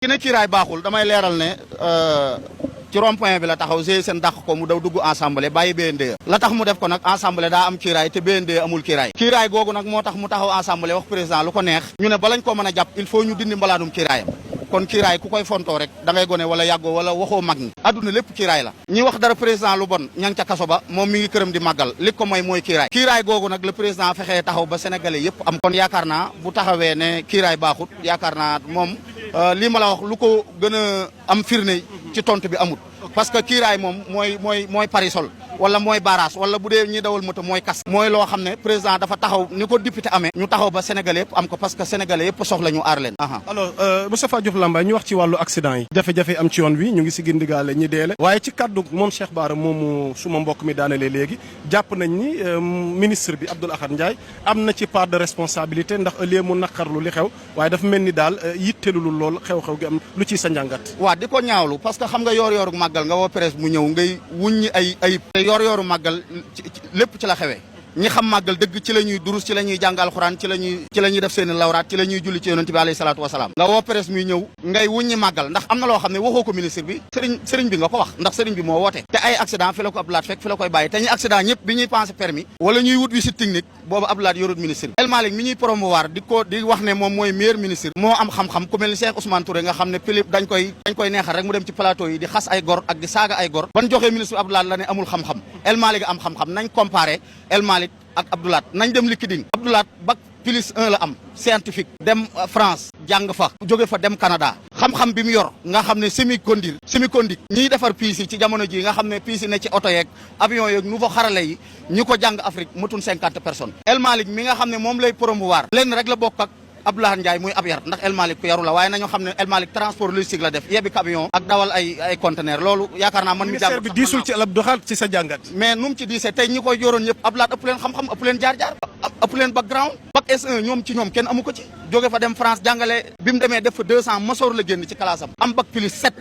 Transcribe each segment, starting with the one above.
ki ne kiiraay baaxul damay leeral ne ci rond-point bi la taxaw seen dàq ko mu daw dugg assemblée bàyyi BND la tax mu def ko nag assemblée daa am kiiraay te BND amul kiiraay kiiraay googu nag moo tax mu taxaw assemblée wax président lu ko neex ñu ne balañ ko mën a jàpp il faut ñu dindi mbalaanum kiiraayam kon kiiraay ku koy fontoo rek da ngay gone wala yàggoo wala waxoo mag ñi adduna lépp kiiraay la ñi wax dara président lu bon ña ngi ca kaso ba moom mi ngi këram di màggal li ko mooy kiiraay kiiraay googu nag le président fexee taxaw ba sénégalais yépp am kon yaakaar naa bu taxawee ne kiiraay baaxut yaakaar naa moom lii ma la wax lu ko gën a am firnde ci tontu bi amut parce que kiiraay moom mooy parisol wala mooy barrage wala bu dee ñi dawal moto mooy kas mooy loo xam ne président dafa taxaw ni ko député amee ñu taxaw ba sénégalais yëpp am ko parce que sénégalais yëpp soxla ñu aar leen alors Moustapha Diouf Lambaye ñu wax ci wàllu accident yi jafe-jafe am ci yoon wi ñu ngi si gindigaale ñi deele waaye ci kaddu moom Cheikh Bara moomu suma mbokk mi daanelee léegi jàpp nañ ni ministre bi Abdoul Ahad Ndiaye am na ci part de responsabilité ndax ëllëgee mu naqarlu li xew waaye dafa mel ni daal yittelulu lool xew-xew gi am lu ciy sa njàngat waaw di ko ñaawlu parce que xam nga yoor-yooru màggal nga woo presse mu ñëw ngay wuññi ay yoor-yooru màggal lépp ci la xewee ñi xam màggal dëgg ci la ñuy durus ci la ñuy jàng alxuraan ci la ñuy def seeni lawraat ci la ñuy julli ci yonent bi alayhi salaatu wasalaam nga woo presse muy ñëw ngay wuññi màggal ndax am na loo xam ne waxoo ko ministre bi sëriñ bi nga ko wax ndax sëriñ bi moo woote te ay accident fi la ko Abdoulaye fekk fi la koy bàyyi te ñi accident ñëpp bi ñuy pensé permis wala ñuy wut visite technique boobu Abdoulaye yorut ministre bi El Malick mi ñuy promouvoir di wax ne moom mooy meilleur ministre moo am xam-xam ku mel ni Cheikh Ousmane Touré nga xam ne Philippe dañ koy neexal rek mu dem ci plateau yi di xas ay gor ak di saaga ay gor ban joxee ministre bi Abdoulaye la ne amul xam-xam El Malick am xam-xam nañ comparé El Malick ak Abdoulaye nañ dem liquiding Abdoulaye bac plus 1 la am scientifique dem France jàng fa jóge fa dem Canada xam-xam bi mu yor nga xam ne semi-conducteur ñiy defar piis yi ci jamono ji nga xam ne piis yi ne ci oto yeeg avion yeeg nouveau xarale yi ñi ko jàng Afrique matun 50 personnes El Malick mi nga xam ne moom lay promouvoir lenn rek la bokk ak Abdoulaye Ndiaye muy ab yar ndax El Malick ku yaru la waaye nañoo xam ne El Malick transport logistique la def yebbi camion ak dawal ay conteneur loolu yaakaar naa man mi jàng ministère bi diisul ci Abdou Khadre ci sa jàngat mais nu mu ci diisee tey ñi koy yoroon ñëpp Abdoulaye ëpp leen xam-xam ëpp leen jaar-jaar ëpp leen background bac S1 ñoom kenn amu ko ci jóge fa dem France jàngale bi mu demee def fa 200 masoor la génn ci classe am bac plus 7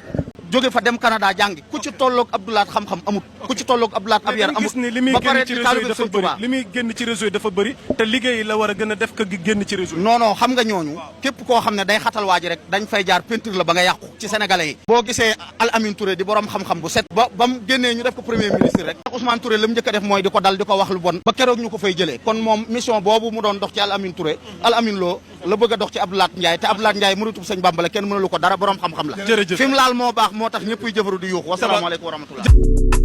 jóge fa dem Canada jàngi ku ci tolloog Abdoulaye xam-xam amut ku ci tolloog Abdoulaye ab yar amut ba pare di taalibe Sëñ Tuubaa li muy génn ci réseau yi dafa bëri te liggéey la war a gën a def ko génn ci réseau yi non xam nga ñooñu képp koo xam ne day xatal waa ji rek dañ fay jaar peinture la ba nga yàqu ci sénégalais yi boo gisee Al Amine Touré di borom xam-xam bu set ba mu génnee ñu def ko premier ministre rek Ousmane Touré la mu njëkk a def mooy di ko dal di ko wax lu bon ba keroog ñu ko fay jëlee kon moom mission boobu mu doon dox ci Al Amine Touré Al Amine Lo la bëgg a dox ci Abdoulaye Ndiaye te Abdoulaye Ndiaye mënutub Sëñ Bamba la kenn mënalu ko dara borom xam-xam la fi mu laal moo baax moo tax ñëpp jëfaru di yuuxu wasalaamaaleykum wa rahmatullah